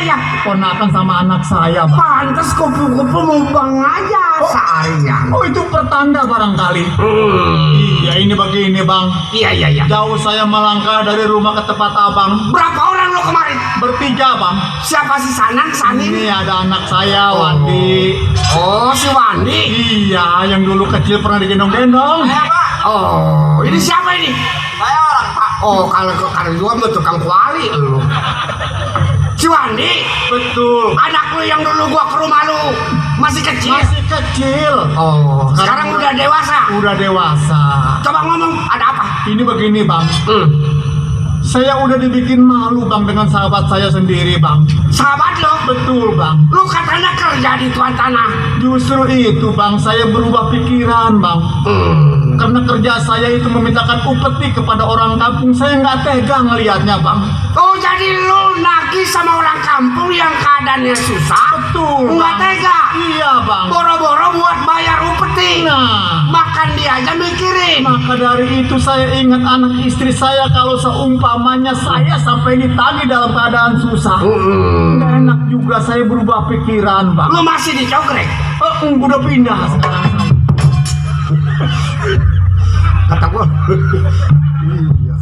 iya. Ponakan sama anak saya, Bang. Pantas kupu-kupu mubang aja seharian. Oh, itu pertanda barangkali. Iya, ini begini, Bang. Iya. Jauh saya melangkah dari rumah ke tempat Abang. Berapa orang lo kemarin? Bertiga, Bang. Siapa si Sanan, Sanin? Ini ada anak saya, Wandi. Oh, si Wandi. Iya, yang dulu kecil pernah digendong-gendong. Oh, ini siapa ini? Saya orang, Pak. Oh, kalau juga mau tukang kuali lu. Si Wandi. Betul. Anak lu yang dulu gua ke rumah lu masih kecil. Masih kecil. Oh, sekarang udah dewasa. Udah dewasa. Coba ngomong, ada apa? Ini begini, Bang. Saya udah dibikin malu, Bang, dengan sahabat saya sendiri, Bang. Sahabat lo? Betul, Bang. Lu katanya kerja di tuan tanah. Justru itu, Bang, saya berubah pikiran, Bang. Karena kerja saya itu memintakan upeti kepada orang kampung. Saya nggak tega ngelihatnya, Bang. Oh, jadi lu nagih sama orang kampung yang keadaannya susah? Betul, Nggak Bang. tega? Iya, Bang. Boro-boro buat bayar upeti. Nah, Makan dia aja mikirin. maka dari itu saya ingat anak istri saya kalau seumpamanya saya sampai ditagih dalam keadaan susah. Nggak enak juga, saya berubah pikiran, Bang. Lu masih di Cogrek? Udah pindah sekarang saya. Kata gua.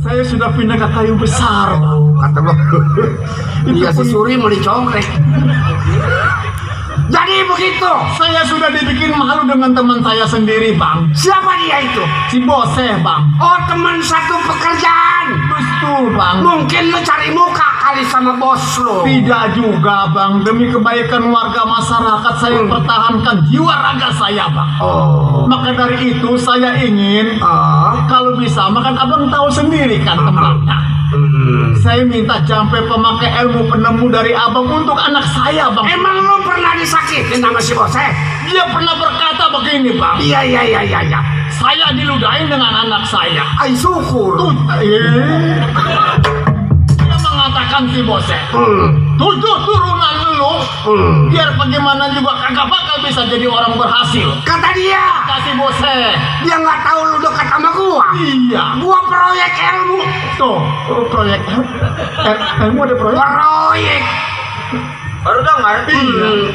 Saya sudah pindah ke kayu besar, Bang. Kata gua. Iya, si Suri mau di Cogrek. Jadi begitu. Saya sudah dibikin malu dengan teman saya sendiri, Bang. Siapa dia itu? Si Boseh, Bang. Oh, teman satu pekerjaan. Betul, Bang. Mungkin lu cari muka kali sama bos lu. Tidak juga, Bang. Demi kebaikan warga masyarakat, saya pertahankan jiwa raga saya, Bang. Oh. Maka dari itu saya ingin, kalau bisa, makan Abang tahu sendiri kan tempatnya. Saya minta jampe pemakai ilmu penemu dari Abang untuk anak saya, Bang. Emang lu pernah disakitin sama si bosnya? Dia pernah berkata begini, Bang. Iya. Saya diludahin dengan anak saya. Ay, syukur. Dia mengatakan si Boseh, 7 turunan lu, biar bagaimana juga kagak bakal bisa jadi orang berhasil. Kata dia. Kasih Boseh. Dia nggak tahu lu dekat sama gua. Iya. Gua proyek ilmu. Tuh, proyek. Ilmu ada proyek? Proyek. Baru dengar?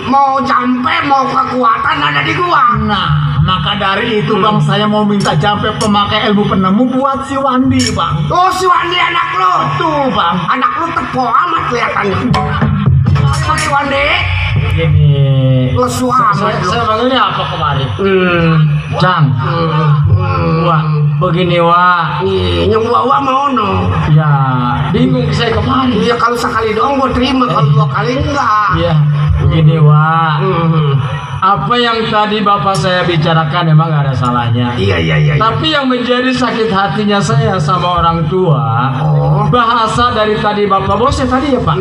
Mau jampe, mau kekuatan ada di gua. Nah, maka dari itu, Bang, saya mau minta jampe pemakai ilmu penemu buat si Wandi, Bang. Oh, si Wandi anak lu. Tuh, Bang. Anak lu tepo amat kelihatannya. Si Wandi. Begini, Lesu amat. saya panggilnya apa kemarin? Cang, wah, begini wah, Yang gua mau no. ya bingung saya kemarin. Iya, kalau sekali doang gua terima, kalau 2 kali enggak. Iya, begini wah, apa yang tadi bapak saya bicarakan emang gak ada salahnya. Iya. Tapi yang menjadi sakit hatinya saya sama orang tua, bahasa dari tadi bapak bosnya tadi ya Pak.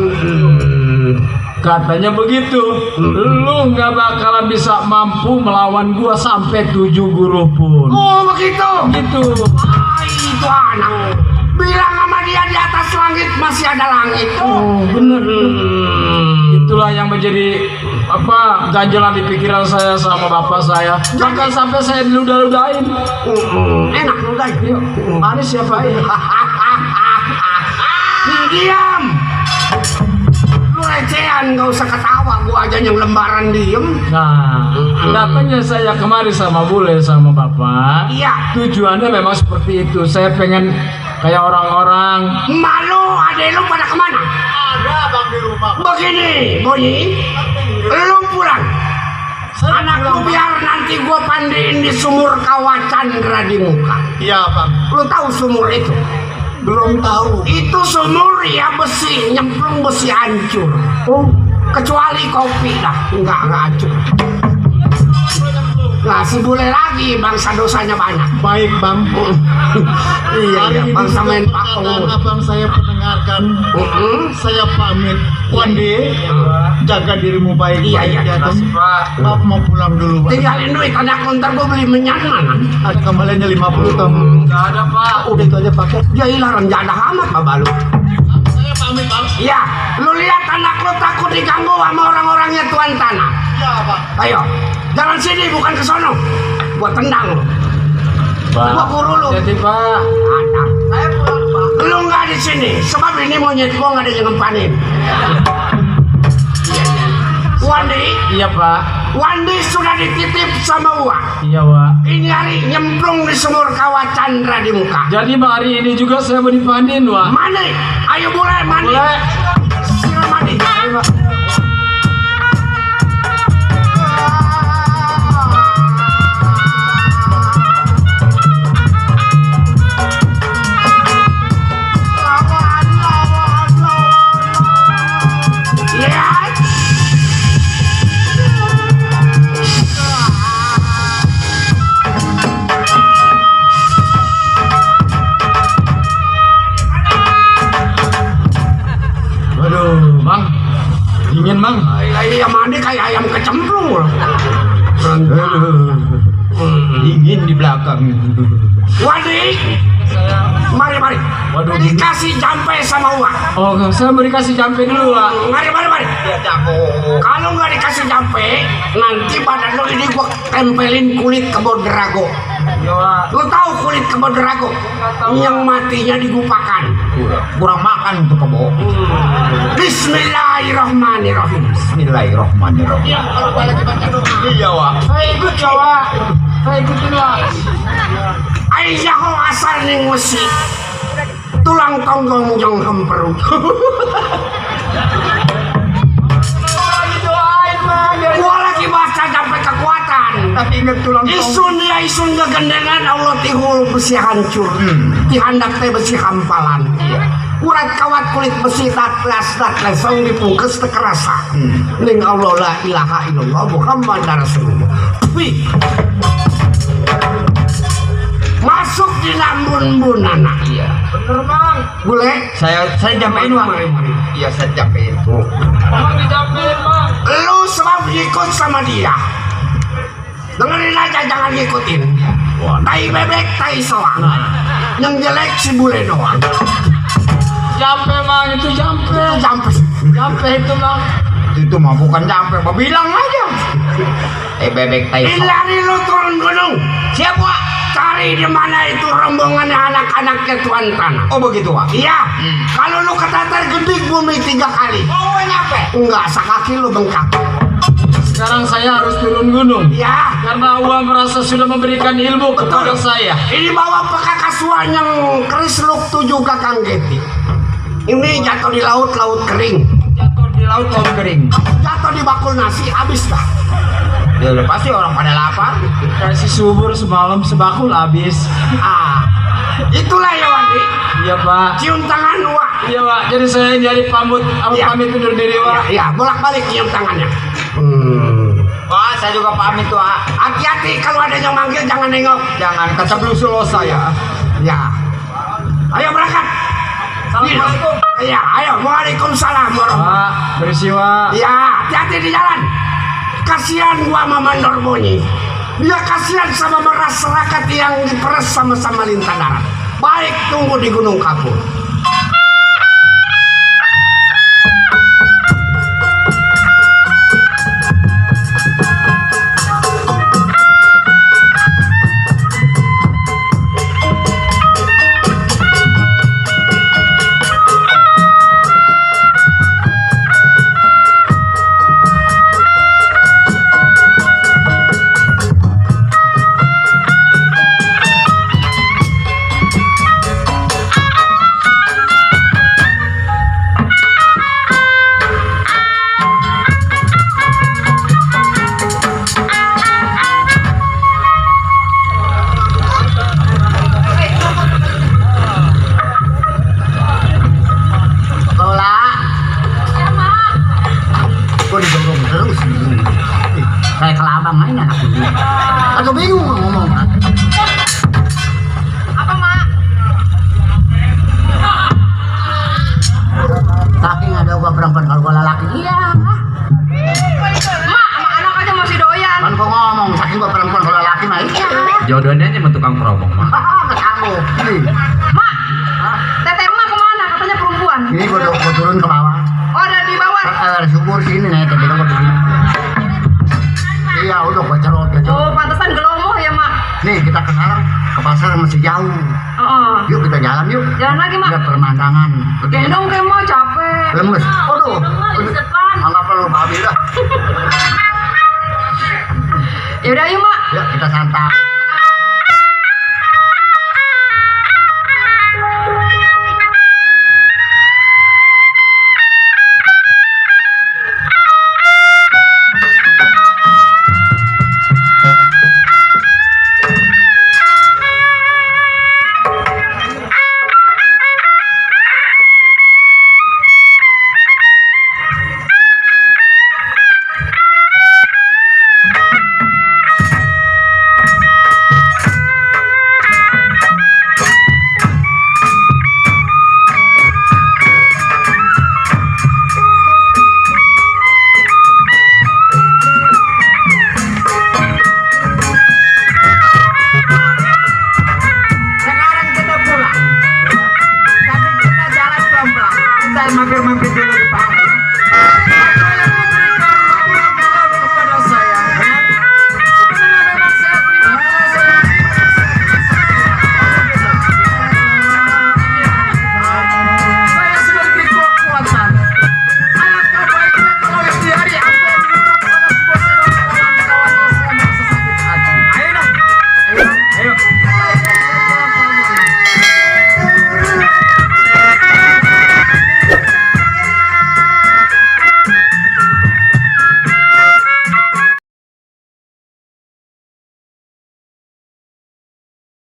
Katanya begitu, lu nggak bakalan bisa mampu melawan gua sampai 7 guru pun. Oh, begitu. Gitu. Itu anak. Bilang sama dia di atas langit masih ada langit. Oh, bener. Itulah yang menjadi apa ganjalan di pikiran saya sama bapak saya. Bahkan sampai saya diludah-ludahin. Enak lu guys. Manis ya Pak. Diam. Lu recehan, nggak usah ketawa. Gua aja yang lembaran diem. Nah, datangnya saya kemari sama Bule sama bapak. Iya. Tujuannya memang seperti itu. Saya pengen kayak orang-orang. Malu, adek lu pada kemana? Ada, Bang, di rumah. Begini, Boyi. Lu pulang. Anak lu biar nanti gua pandiin di sumur kawah Chandra di muka. Iya, Bang. Lu tahu sumur itu? Belum tahu. Itu sumur ya besi, nyemplung besi hancur. Kecuali kopi dah, enggak hancur. Nah, si Bule lagi bangsa dosanya banyak. Baik, Bang. Iya, bangsa main pakau. Abang saya pendengarkan. Saya pamit. Wandi, jaga dirimu baik. Iya. Pak. Maaf, mau pulang dulu, Pak. Tinggalin duit anak konter gua beli minyak mana? Ada kembaliannya 50 tom. Gak ada Pak. Udah itu aja pakai. Ya ilah renjana amat bapak lu. Saya pamit, Bang. Iya, lu lihat anak lu takut diganggu sama orang-orangnya tuan tanah. Iya, Bang. Ayo, jalan sini bukan ke sono. Gua tendang lu. Pak. Gua guru lu. Jadi Pak. Ada. Saya pulang, Pak. Lu nggak di sini, sebab ini monyet gua nggak ada yang ngempanin. Iya Pak. Wandi sudah dititip sama Wak. Iya Pak. Ini hari nyemplung di sumur kawah Chandra di muka. Jadi hari ini juga saya mau dipandiin Wak. Mandi, ayo mulai mandi. Boleh. Sila mandi. Ayo, Pak. Ya. Waduh, Bang. Dingin, Bang. Iya mandi kayak ayam kecemplung loh. Dingin di belakang. Wadi, mari. Waduh, Dikasih jampe sama Wak. Oh, saya beri kasih jampe dulu, Wak. Mari. Kalau nggak dikasih jampe, nanti badan lo ini gua tempelin kulit kebon derago. Iya, Wak. Lo tahu kulit kebon derago? Yang matinya digupakan. Kurang makan untuk kebo. Bismillahirrahmanirrahim. Bismillahirrahmanirrahim. Iya, Wak. Saya ikut ya, Wak. Saya ikutin, Wak. Aisyah asal ning musik. Tulang tonggong yang hemperu. Gua lagi baca sampai kekuatan. Tapi ingat tulang Isun kegendengan Allah tihul besi hancur. Tihandak teh besi hampalan. Urat kawat kulit besi tatlas lesong dipungkes tekerasa. Ning Allah la ilaha illallah Muhammad Rasulullah. Wih. Masuk di lambun anak. Iya. Bener, Bang. Boleh? Saya jampein, Wak. Mari. Iya, saya jampein. Bang dijampein, Bang. Lu sebab ikut sama dia. Dengerin aja, jangan ngikutin. Tai bebek, tai soang. Yang jelek si bule doang. Jampe, Bang. Itu jampe. Jampe. Jampe itu, Bang. Itu mah bukan jampe, Pak. Bilang aja. Bebek Tyson. Hilari lu turun gunung. Siapa? Cari di mana itu rombongannya anak-anaknya Tuan Tanah. Oh begitu, Wak. Iya. Kalau lu keteter gedik bumi 3 kali. Oh, nyampe. Enggak, sekaki lu bengkak. Sekarang saya harus turun gunung. Iya. Karena Allah merasa sudah memberikan ilmu kepada saya. Ini bawa pekakasuan yang keris luk 7 kakang geti. Ini jatuh di laut kering. Jatuh di laut kering. Jatuh di bakul nasi, habis dah. Ya udah pasti orang pada lapar. Kasih subur semalam sebakul habis. Itulah ya Wandi. Iya Pak. Cium tangan Wak. Iya Pak. Jadi saya jadi pamit undur diri Pak. Iya, bolak-balik cium tangannya. Wah, saya juga pamit, Wak. Hati-hati kalau ada yang manggil jangan nengok. Jangan keceblusul lo saya. Ya. Ayo berangkat. Assalamualaikum. Iya, ayo. Waalaikumsalam warahmatullahi. Pak, berisiwa. Ya, hati-hati di jalan. Kasihan gua sama Mandor Bonyi. Dia kasihan sama masyarakat yang diperes sama-sama lintah darat. Baik, tunggu di Gunung Kapur. Kayak kelabang aja anak ini. Atau bingung ngomong. Apa, Mak? Tapi nggak ada gua perempuan kalau gua lelaki. Iya. Mak, sama anak aja masih doyan. Kan gua ngomong saking gua perempuan kalau lelaki mah iya. Jodohnya aja sama tukang promo, mah. Kamu. Mak, teteh Mak kemana? Katanya perempuan. Ini gua turun ke bawah. Oh, ada di bawah. Subur sini nih, tapi gua begini. Iya, udah gua cerot. Oh, pantesan gelomoh ya, Mak. Nih kita kenal ke pasar masih jauh. Yuk kita jalan yuk. Jalan lagi, Mak. Lihat pemandangan. Gendong kayak Mak, capek. Lemes. Aduh. Enggak perlu babi dah. Yaudah yuk mak. Yuk kita santap. Sekarang kita pulang. Tapi kita jalan pelan-pelan. Kita mampir-mampir dulu di pasar.